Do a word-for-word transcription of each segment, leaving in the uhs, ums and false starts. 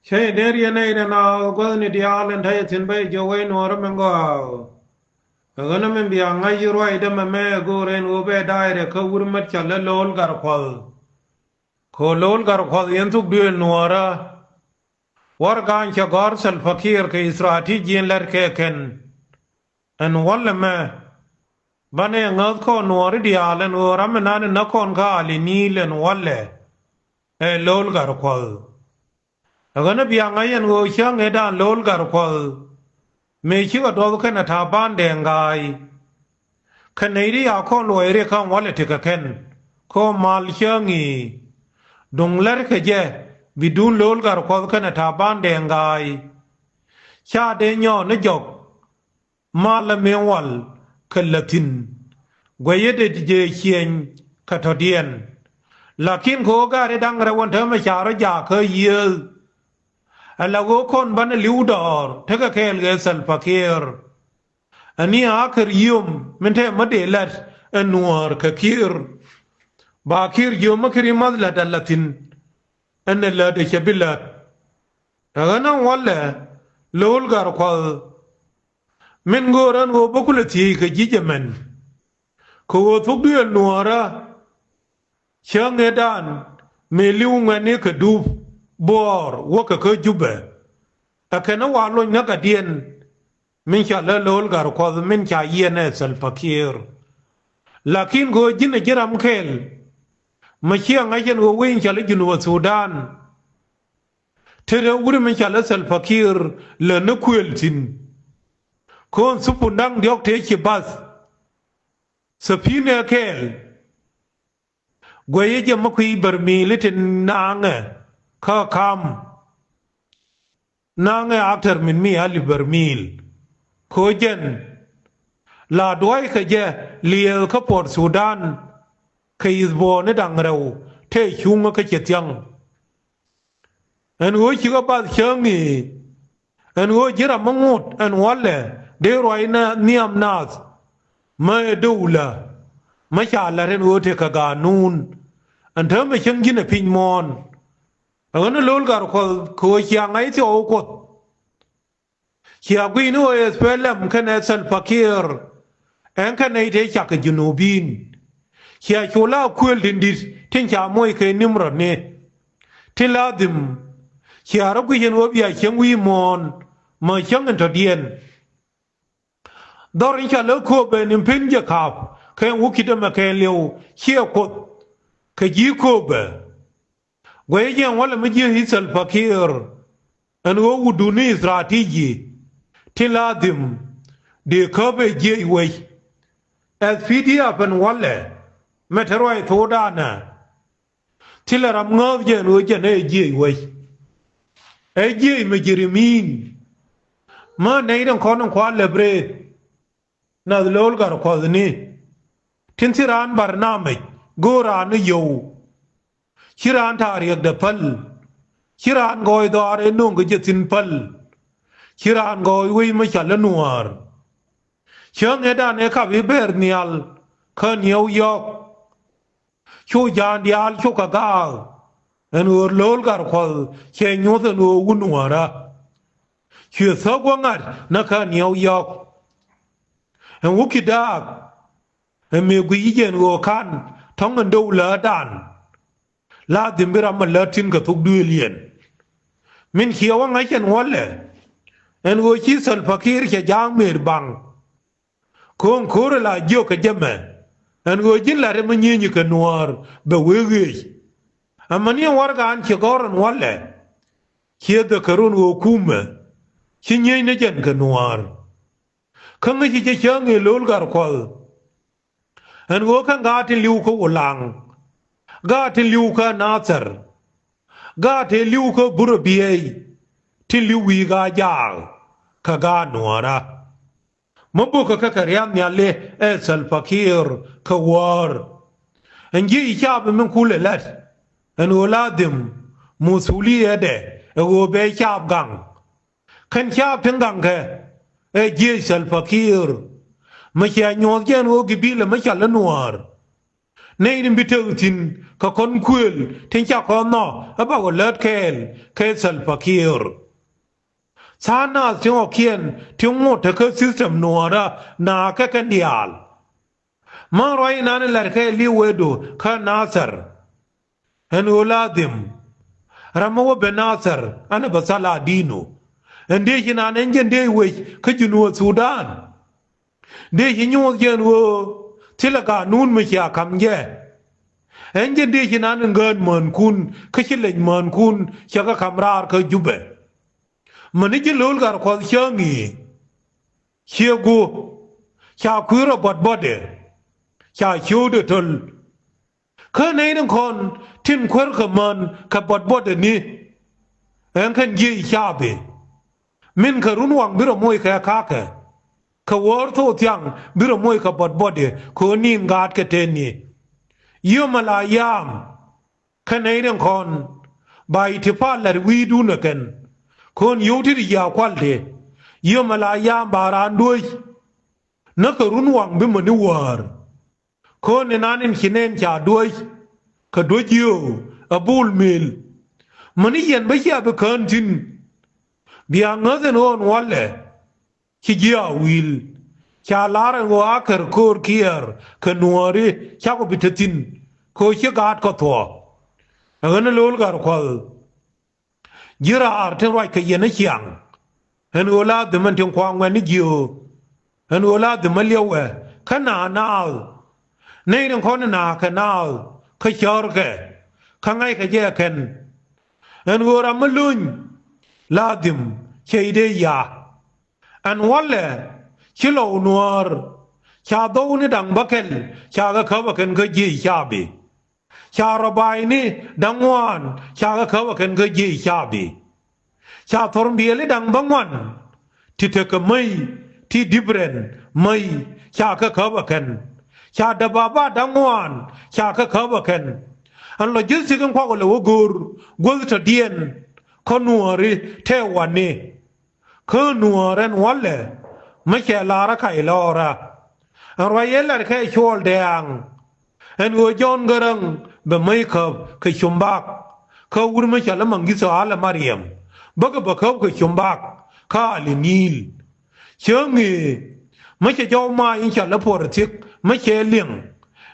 Cä yɛ der yɛn nɛy rɛn a ɣöö gua̱thni diaal ɛn ta̱yɛ thi̱n bä yɛ jiök wec nuɔɔrä mɛ gɔaa. Ɛ ɣän ɛmɛ bia ŋa̱c i̱ ruacdä mɛmɛ ɛ go̱o̱r ɛn ɣöö bɛ da̱a̱cdɛ kä wur mät ca lä lo̱l gar kuɔth. Kɛ ɣöö lo̱l gar kuɔth yɛn thuk duëël nuɔɔrä. Warɛgak in cɛ gɔ̱r Salva Kiir kɛ strategy in lät kɛ kɛn. Ɛn walɛ mɛ banɛ ŋäth kɔn nuɔɔri diaal ɛn ɣöö ram mi nan in nä kɔn kä ali niil ɛn walɛ. Ɛ lo̱l gar kuɔth. Ɛ ɣän ɛ bia ŋa̱c ɛn ɣöö cäŋ ëëdan lo̱l gar kuɔth. Mëë cikɛ duɔth kɛnɛ Taban Deng Gai. Kɛ nɛy ti ya kɔn luɔc rik kä walɛ tekɛ kɛn kɛ ɣöö mal cäŋ i̱ duŋ lät kɛ jɛ bi duun lo̱l gar kuɔth kɛnɛ Taban Deng Gai. Ca dee nyɔɔn ni jɔk malä mëë wal kɛ lä thi̱n. Guɛyä dee jɛ ciɛny kɛ tɔ̱diɛn. Lakin kɛ ɣöö gari da̱ŋ rɛw ɛn täämɛ ca rɔ jaak kä yiëëth. Ala ɣöö kɔn banɛ li̱w dɔɔr tekɛ kɛɛl kɛ Salva Kiir. Ani a kär yio̱o̱m min tɛmɛ dee la̱t ɛn nuäär kɛ Kiir. Ba Kiir yio̱o̱m mi kär i̱ math la̱t ala thi̱n. Ɛn ɛ lät ɛ cɛ bi lät. Ɛ ɣän ɛn walɛ lo̱l gar kuɔth. Min go̱o̱r ɛn ɣöö bä kulɛ thiec kɛ ji̱ jɛ mɛn. Kɛ ɣöö thuk duëël nuɔɔrä. Cäŋ ëëdan mëë li̱w ŋuɛ̈tni kɛ dup buɔɔr wäkɛ kä Jubɛ. Ɛ kɛn ɛ wa lony näk kɛ diɛn. Min ca lä lo̱l gar kuɔth min ca yiɛn ɛ Salva Kiir. Lakin kɛ ɣöö ji̱n ɛ ji̱ ram kɛl. Mɛ ciɛ ŋa̱c ɛn ɣöö wec in ca lä Junub Thudan. Te rɛw wuri min ca lä Salva Kiir lä ni kuël thi̱n. Ko̱n thupun da̱ŋ diɔ̱k tëë ci bath. Thapinɛ kɛɛl. Guɛyä jɛ mi kui̱ bärmili ti naŋɛ kä kam. Naŋɛ aktar min mi alip bärmil. Ko̱ jɛn la dua̱ckɛ jɛ liɛɛth kä Port Sudan. Kɛ yi̱th buɔɔni da̱ŋ rɛw tëë cuŋä kä cɛ thia̱ŋ. Ɛn ɣöö cikɛ bath cäŋ i̱ ɛn ɣöö ji̱ ram mi ŋot ɛn walɛ dee ruac nhiam naath. Mä ɛ döwlä mä ca la̱t ɛn ɣöö tekɛ gaanun. Ɛn täämɛ cäŋ ji̱n ɛ piny muɔ̱ɔ̱n. Ɛ ɣän ɛ lo̱l gar kuɔth kɛ ɣöö cia ŋa̱c thiɔɔk kuɔth. Cia gui̱n ɣöö ɛ SPLM kɛnɛ Salva Kiir. Ɛn kɛnɛ nɛy tëë cak kɛ Junubin. Cia cu la kuël tin di̱t tin ca moc kɛ Nimrɔtni. Tin la dhim. Cia rɔ gui̱c ɛn ɣöö bia cieŋ wi̱i̱ muɔ̱ɔ̱n. Mä cäŋ in tɔ̱diɛn. Dhɔr in ca lä kööbɛ ni pen jɛ ka̱a̱p kɛ wä ki̱t ɛmɛ kɛ liw ciɛ kuoth. Kɛ ji̱ kööbɛ. Guɛy jiɛn walɛ mi ji̱ i̱ Salva Kiir. Ɛn ɣöö wutdun ni strategy. Tin la dhim dee käp ɛ jiɛc wec. SPDF ɛn walɛ mɛ te ruac thokdan ɛ. Thilɛ ram ŋääth jɛ ɛn ɣöö jɛn ɛ jiɛc wec. Ɛ jiɛc mɛ jirimin. Mä nɛy tin kɔn in kua lɛp reeth. Nath lo̱l gar kuɔthni. Tin thi raan barnamij go̱o̱r raan ni yio̱w. Ci raan ta̱a̱ riɛkdɛ päl. Ci raan gɔɔy dhɔaar ɛ no̱o̱ŋ kɛ jɛ thi̱n päl. Ci raan gɔɔy wec mi cɔal i̱ nuäär. Cäŋ ëëdan ëë kap i̱ bɛɛr nhial kä New York. Cu ja̱a̱n diaal cukɛ gaak. Ɛn ɣöö lo̱l gar kuɔth cɛ nyuɔ̱th ɛn ɣöö wut nuäärä. Cuɛ thäk wä ŋa̱t näkä New York. Ɛn wä ki daak. Ɛn mëë guic ji̱ jɛ ɛn ɣöö ka̱n tɔ̱ŋ ɛn döw läätdan. La dhim bi ram mi lät thi̱n kɛ thok duëël yɛn. Min ciɛ wä ŋa̱c ɛn wälɛ. Ɛn ɣöö ci Salva Kiir cɛ ja̱a̱ŋ mëër baŋ. Ko̱o̱ŋ ko̱rɛ la jiök kɛ jɛ mɛ. Ɛn ɣöö ji̱n la̱t ɛmɛ nyieeny kɛ nuäär bɛ wee ɣëëc. Amäni ɛn warɛgan ci gɔ̱r ɛn wälɛ. Ciɛ dhäkärun ɣöö kumɛ. Ci nyieeny ni jɛn kɛ nuäär. Kä ŋäci jɛ cäŋ ëë lo̱l gar kuɔth. Ɛn ɣöö kɛn gaat tin li̱w kä Wulaŋ. Gaat tin li̱w kä Nathɛr. Gaat tin li̱w kä Burɛ Biey. Tin li̱w wi̱i̱ gaat jaak. Kä gaat nuäärä. Mä bo̱kä kä kɛ riath nhiali ɛ Salva Kiir kä wäär. Ɛn ji̱ i̱ caap min kulɛ la̱t. Ɛn ɣöö la dhim muthuliyɛtdɛ ɛ ɣöö bɛ caap gaŋ. Kɛn caap tin gaŋkɛ ɛ jiëc Salva Kiir. Mɛ cia nyuɔ̱th jɛ ɛn ɣöö gibilɛ mɛ cɔal i̱ nuäär. Nɛy ni bi tek thi̱n kɛ kɔn kuël tin ca kɔn nhɔk ɛ bak ɔ lät kɛɛl kɛ Salva Kiir. Tha̱a̱ŋ naath tin ɔ kiɛn tin ŋot te kä system nuɔɔrä na kɛ kɛn diaal. Mä ruac inan in la̱t kɛ li̱w wee do kä Nathɛr. Ɛn ɣöö la dhim ram mi wä ben Nathɛr an bɛ thal a di̱i̱nu. Ɛn dee ci nan ɛn jɛn dee wec kä Junub Thudan. Dee ci nyuɔth jɛn ɣöö thilɛ ganun mi cia ka̱m jɛ. Ɛn jɛn dee ci nan in gään mänkun kä ci leny mänkun cɛ kɛ ka̱m raar kä Jubɛ. Mäni ji̱ lo̱l Gatkuɔth cä ŋi̱i̱. Ciɛ guɔ ca kui̱r ɛ buɔt buɔtdɛ ca ciöödɛ töl. Kä nɛy ni kɔn tin kuäär kɛ män kɛ buɔt buɔtdɛ ni ɛn kɛn jiëc capi. Min kɛ run waŋ bi rɔ moc kɛ kakɛ kɛ wäär thok thiaŋ bi rɔ moc kɛ buɔt buɔtdɛ kɛ ɣöö ni̱n gaatkɛ tëë ni. Yio̱mɛ la yam kä nɛy riɛŋ kɔn ba itipa la̱t wi̱i̱dun ɛ kɛn. Ko̱n yio̱w ti ti ji̱ a kual tëë yio̱mɛ la yam ba raan duäc. Näkɛ run waŋ bi mäni wäär. Ko̱n inan in ci nɛn ca duäc kɛ duäc yio̱w ɛ bul mil. Mäni yɛn bä cia bi kään thi̱n. Bia ŋäth ɛn ɣöö ɛn walɛ ci ji̱ a wi̱i̱l. Ca lar ɛn ɣöö a kär ko̱o̱r Kiir kɛ nuääri cakɔ bi te thi̱n kɛ ɣöö ci gaat kɔ thuɔ̱ɔ̱. Ɛ ɣän ɛ lo̱l Gatkuɔth. Ji̱ raar tin ruac kɛ yɛn ɛ ciaŋ. Ɛn ɣöö la dhimɛn tin kuaŋ ŋuɛ̈tni jiöök. Ɛn ɣöö la dhimɛ liɛwɛ kä na naath. Nɛy tin kɔn na kɛ naath kä cäärkɛ kä ŋa̱ckɛ jɛ kɛn. Ɛn ɣöö ram mi luny la dhim cɛ i̱ dee ya. Ɛn walɛ ci lɔw nuäär ca dhɔwni da̱ŋ bäkɛl ca kɛ käp ɛ kɛn kä jiëc capi. Ca rɔ ba̱a̱yni da̱ŋ ŋuan ca kɛ käp ɛ kɛn kä jiëc capi. Ca thɔrmbiɛli da̱ŋ bäŋuan ti tekɛ mäc ti di̱p rɛn mäc ca kɛ käp ɛ kɛn. Ca däbaba da̱ŋ ŋuan ca kɛ käp ɛ kɛn. Ɛn logistic in kuak lɛ wä go̱o̱r guäth tɔ̱diɛn kä nuääri tɛɛ wani. Kä nuäär ɛn walɛ mi cɛ lar ɛ kac lɔɔra. Ɛn ruac yɛ la̱t kɛ cuɔl dɛ̈ɛ̈ŋ. Ɛn ɣöö Jɔ̱ɔ̱n Gäräŋ bɛ mäc käp kɛ cumbak. Kä wur mi cɔal i̱ Maŋgithɔ Alɛ Mariɛm bäkɛ bɛ käp kɛ cumbak kä Ali Ni̱i̱l. Cä ŋëë mi cɛ jɔw mac in cɔal i̱ Puɔr Thiek mi cɛ liŋ.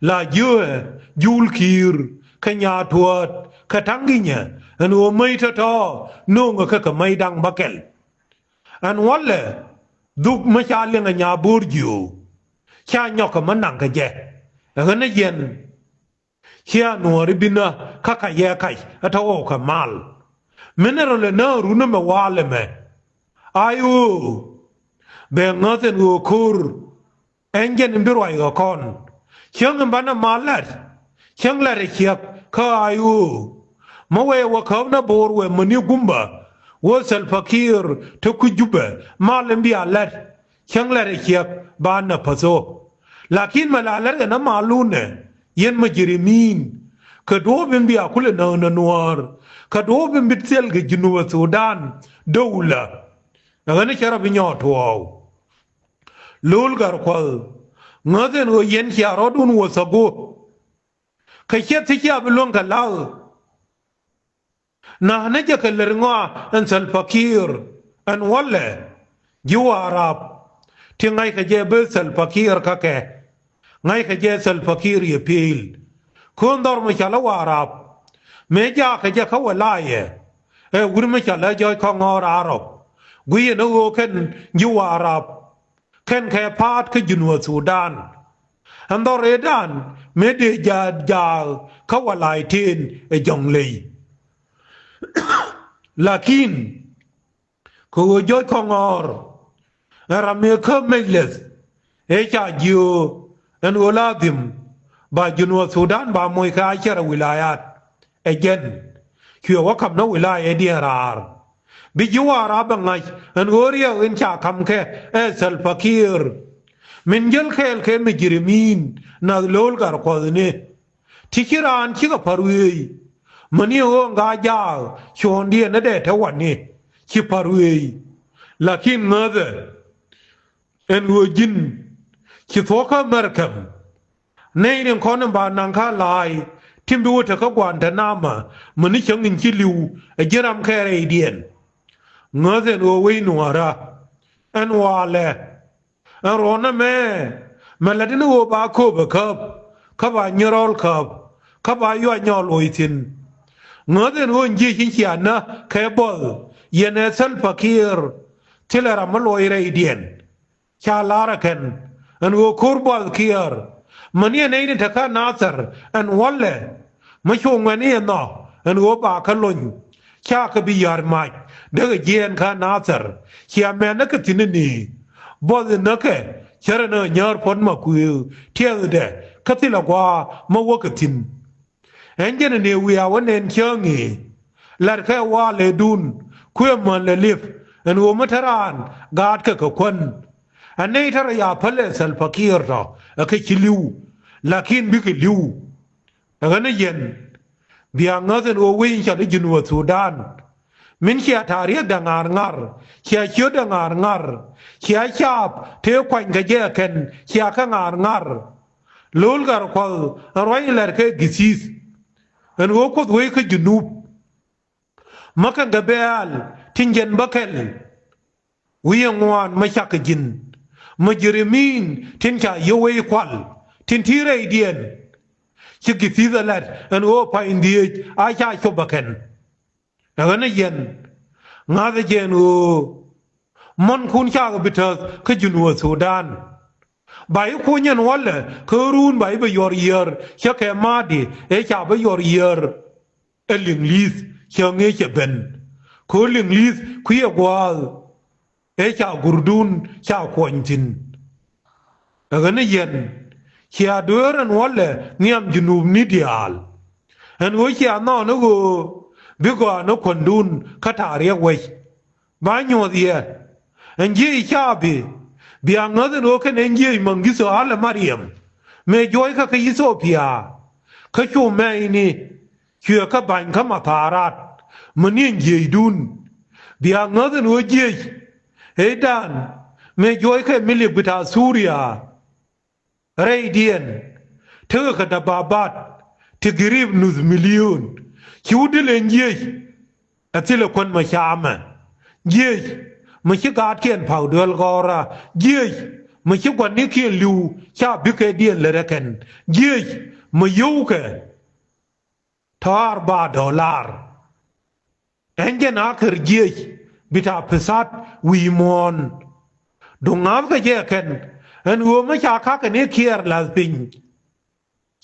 La jiöö ɛ Jul Ki̱i̱r kɛ Nyaatuɔɔt kɛ Ta̱ŋ Ginyɛ ɛn ɣöö mäc tɔ̱tɔ̱ nööŋɛ kɛ kɛ mäc da̱ŋ bäkɛl. Ɛn walɛ dhuk mi ca liŋ ɛ Nyabo̱o̱r jiöö ca nyɔk kɛ mi naŋ kɛ jɛ. Ɛ ɣän ɛ yɛn cia nuɔɔri bi nä kä kac yɛ kac ɛ tɔ̱ ɣɔw kɛ mal. Min ɛ rɔ lɛ nä run ɛmɛ waal ɛmɛ. Ay ɣöö bɛ ŋäth ɛn ɣöö ko̱r. Ɛn jɛn in bi ruac ɣä kɔn cäŋ in banɛ mal lat. Cäŋ lat ɛ ciɛk kä ay ɣöö mi wëë wä käp nä bo̱o̱r wëë mäni gumbä wä Salva Kiir te kui̱ Jubɛ mal in bia lat. Cäŋ lat ɛ ciɛk ba nä pätho. Lakin mɛ la lat kɛ nä mal lunɛ yɛn mɛ ji̱ ri mi̱i̱n. Kɛ duɔ̱ɔ̱p in bia kulɛ nä nä nuäär kɛ duɔ̱ɔ̱p in bi thil kɛ Junubä Thudan dowlä. Ɛ ɣän cɛ rɔ bi nyɔɔt tuɔɔw. Lo̱l Gatkuɔth ŋäth ɛn ɣöö yɛn cia rɔɔdun wä thägu. Kɛ ciɛ thi̱ cia bi luäŋ kɛ la̱th. Na̱a̱nä jɛ kɛ lär ŋɔa ɛn Salva Kiir ɛn walɛ ji̱ Warap. Ti ŋa̱ckɛ jɛ bi Salva Kiir kä kɛ ŋa̱ckɛ jɛ Salva Kiir yɛ pi̱i̱l. Ko̱n dhɔr mi cɔal i̱ Warap mëë jaakɛ jɛ kä wä la̱yɛ. Ɛ wur mi cɔal i̱ Jɔ̱ɔ̱c Kɔŋɔɔr Arɔp guiyɛ ni ɣöö kɛn ji̱ Warap. Kɛn kɛ pa̱a̱t kä Junubä Thudan. Ɛn dhɔr ëëdan mëë dee jaat jaak kä wä la̱y tëën ɛ Jɔ̱ŋley. Lakin kɛ ɣöö Jɔ̱ɔ̱c Kɔŋɔɔr ɛ ram mëë käp mecleth ëë ca jiöök ɛn ɣöö la dhim ba Junubä Thudan ba moc kɛ a cɛ rɔ wilayat. Ɛ jɛn cuɛ wä ka̱m nä wilaya ëëdiɛn raar. Bi ji̱ Warap bɛ ŋa̱c ɛn ɣöö riɛk in ca ka̱mkɛ ɛ Salva Kiir. Min jäl kɛɛl kɛ mi ji̱ ri mi̱i̱n nath Lo̱l Gatkuɔthni. Ti ci raan cikɛ pa̱r wi̱i̱ mäni ɣöö ŋa jaak cuɔ̱ɔ̱ŋdiɛn ni dee te wani ci pa̱r wi̱i̱. Lakin ŋäthɛ ɛn ɣöö ji̱n ci thuɔ̱kä mɛrkɛm. Nɛy tin kɔn in ba naŋ kä la̱a̱y, tin bi wä te kä Guantanamo, mäni cäŋ in ci li̱w, ɛ ji̱ ram kɛ rɛydiɛn. Ŋäth ɛn ɣöö wec nuɔ̱ɔ̱rä. Ɛn walɛ. Ɛn ruɔ̱n ɛmɛ, mɛ la̱t in ɣöö ba kööp ɛ käp, kä ba nyirɔl käp, kä ba yuac nyɔɔl loc thi̱n. Ŋäth ɛn ɣöö in jiec in cia näk kɛ buɔth, yɛn ɛ Salva Kiir, thilɛ ram mi luɔc rɛydiɛn. Ca lar ɛ kɛn ɛn ɣöö ko̱r buɔth Kiir, mäni ɛ nɛy tin te kä Nathɛr ɛn walɛ, mi cu ŋuɛ̈tni ɛnɔ ɛn ɣöö ba kɛ lony. Ca kɛ bi ya̱r mac, dee kɛ jiɛɛn kä Nathɛr. Cia mɛn ɛ kɛ thi̱n ni buɔth in näkɛ, cärɛ ni Nyäär Puɔt Makuëë, tiɛthdɛ, kä thilɛ gua̱a̱ mi wä kɛ thi̱n. Ɛn jɛn ni wiaa wä nɛn cäŋ i̱, la̱t kɛ walɛ duun, kuëë män lɛ li̱p, ɛn ɣöö mi te raan gaatkɛ kɛ kuän. Ɛ nɛy te rɔ ya päl ɛ Salva Kiir tɔ, ɛ kɛ ci li̱w, lakin bikɛ li̱w. Ɛ ɣän ɛ yɛn, bia ŋäth ɛn ɣöö wec in cɔl i̱ Junub Thudan, min cia ta̱a̱ riɛkdɛ ŋa̱r ŋa̱r, cia ciötdɛ ŋa̱r ŋa̱r, cia caap tëë kuany kɛ jɛ ɛ kɛn, cia kɛ ŋa̱r ŋa̱r. Lo̱l Gatkuɔth ɛn ruac in la̱t kɛ githith, ɛn ɣöö Kuoth wec kä Junub. Mä kɛn kɛ bɛ̈ɛ̈l tin jɛn bä kɛl. Wi̱i̱ ŋuan mä cak kɛ ji̱n, mä ji̱ ri̱mi̱i̱n tin ca yio̱w wec kual, tin ti̱i̱ rɛydiɛn. Ci githith ɛ la̱t ɛn ɣöö pa̱ny dhieec a ca cop ɛ kɛn. Ɛ ɣän ɛ yɛn, ŋa̱th ɛ jɛ ɛn ɣöö muɔ̱nkun cakɛ bi täth kä Junub Thudan. Ba i̱ kuny ɛn walɛ, kä ruun ba i̱ bi yɔr yiër, cä kɛ ma̱a̱di ëë ca bi yɔr yiër. Ɛ liŋ li̱th cä ŋi̱i̱c cɛ ben. Kä liŋ li̱th kui̱ ɛ gua̱a̱th ëë ca gurdun ca kuɔny thi̱n. Ɛ ɣän ɛ yɛn, cia dueer ɛn walɛ nhiam Junub ni diaal. Ɛn ɣöö cia nhɔn ɛ ɣöö bi gɔaa ni kuändun kä ta̱a̱ riɛk wec. Ba nyuɔ̱th yɛ. Ɛn jiëëc capi, bia ŋäth ɛn ɣöö kɛn ɛn jiëëc Maŋgitho Alɛ Mariɛm, mëë juɔc kä kä Ithiopia. Kä cu mɛyni, cuɛ kä ba̱ny kä matharat, mäni ɛn jiëëcdun. Bia ŋäth ɛn ɣöö jiëëc ëëdan, mëë juɔc kɛ milik bi ta̱a̱ Thuria. Rɛydiɛn tekɛ kɛ dababat ti girip nuth milion. Ci wä dil ɛn jiëc. Ɛ thilɛ kuän mɛ camɛ jiëc, mɛ ci gaatkiɛn pa̱w duel gɔ̱rä. Jiëc, mɛ ci gua̱nikiɛn li̱w ca bikɛ diɛn lät ɛ kɛn. Jiëc, mɛ yio̱wkɛ tɔ̱a̱r ba dɔlar. Ɛn jɛn a kär jiëc bi ta̱a̱ pithat wi̱i̱ muɔ̱ɔ̱n. Duŋ ŋa̱thkɛ jɛ kɛn ɛn ɣöö mi ca ka̱kɛ ni kiɛɛr la̱th piny.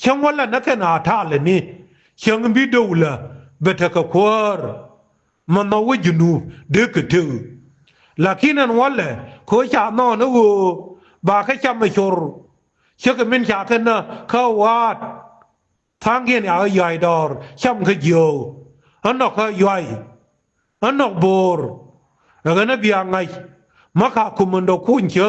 Cäŋ wälɛ nä kɛn a ta̱a̱lɛ ni cäŋ bi döwlä bɛ tekɛ kuäär. Mɛ nhɔk wä Junub dee kɛ tëk. Lakin ɛn wälɛ kɛ ɣöö ca nhɔɔn ɛ ɣöö ba kɛ cam ɛ cor. Cä kɛ min ca kɛ nä kä wa̱a̱t. Tha̱a̱ŋkiɛn yakä yuay dɔɔr cam kä jiöök. Ɣän nɔk kä yuay. Ɣän nɔk bo̱o̱r. Ɛ ɣän ɛ bia ŋa̱c. Mä ka kumän dɔ̱ kuny cäŋ.